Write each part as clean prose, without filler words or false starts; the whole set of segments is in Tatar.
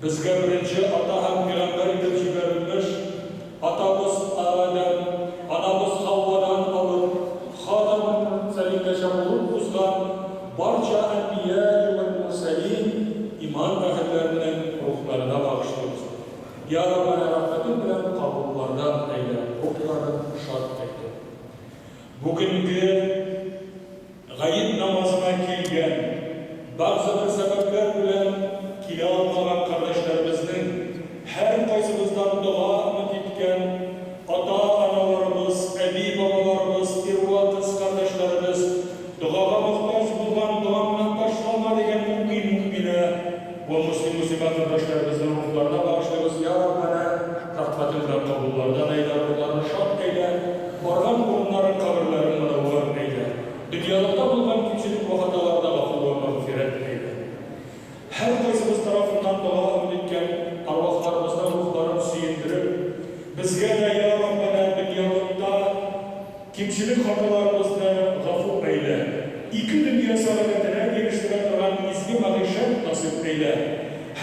Безгә беренче ата һәм пигамбәр итеп җибәрелмеш атабыз Адәм, анабыз Хаувадан алып, Хатәмүл-мөрсәлингәчә булып узган барча әнбияи вәл мөрсәлин, иман әһелләренең рухларына багышлыйбыз. Йа Раббәнә, рәхмәтең белән кабуллардан әйлә, рухларын шат әйлә. Бүгенге Гает намазына килгән, бәгъзе бер сәбәпләр белән килә алмаган кардәшләребезнең, һәркайсыбыздан дога өмет иткән ата-аналарыбыз, әби-бабаларыбыз, ир вә кыз кардәшләребез, догага мохтаҗ булган, догаңны ташлама дигән мөэмин-мөэминә вә мөслим-мөслимә кардәшләребезнең рухларына багышлыйбыз, йа Раббәнә, рәхмәтең белән кабуллардан әйлә, рухларын шат әйлә, барган урыннарын, каберләрен мөнәввәр әйлә. Дөньялыкта булган кимчелек вә хаталарны гафу вә мәгъфирәт әйлә. Һәркайсыбыз тарафыннан дога өмет иткән арвахларыбызның рухларын сөендереп, безгә дә, йа Раббәнә, дөньялыкта Кимчелек хаталарыбызны гафу әйлә. Ике дөнья сәгадәтенә ирештерә торган изге мәгыйшәт насыйп әйлә.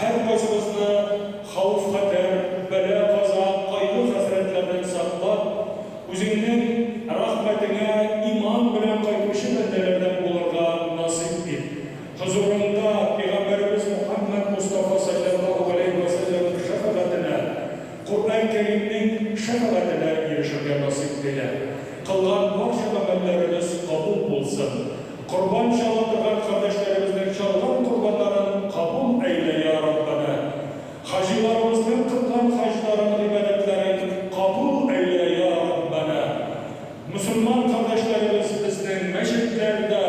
Һәркайсыбызны хәвеф-хәтәр, бәла-каза, кайгы-хәсрәтләрдән саклап, Үзеңнең рәхмәтеңә иман белән кайтучы бәндәләрдән булырга насыйп ит. Хозурыңда Пәйгамбәребез Мухәммәд Мостафа салләллаһу галәйһи вә сәлләмнең шәфәгатенә, Коръән Кәримнең шәфәгатенә ирешергә насыйп әйлә. Кылган барча гамәлләребез кабул булсын. Корбан чала торган кардәшләребезнең чалган корбаннарын кабул әйлә, йа Раббәнә. Хаҗиларыбызның кылган хаҗларын, гыйбадәтләрен кабул әйлә, йа Раббәнә. Мөселман кардәшләребез безнең мәчетләрдә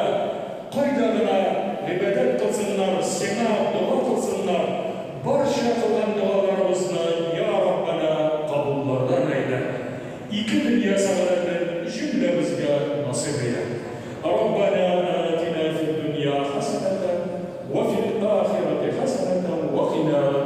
кайда гына гыйбадәт кылсыннар, Сиңа дога кылсыннар, барча кылган догаларыбызны, йа Раббәнә, кабуллардан әйлә. Ике дөнья сәгадәтен җөмләбезгә насыйп әйлә. Раббәнә атина фид-дөнья хәсәнәтән вә фил-ахирәти хәсәнәтән вә кина.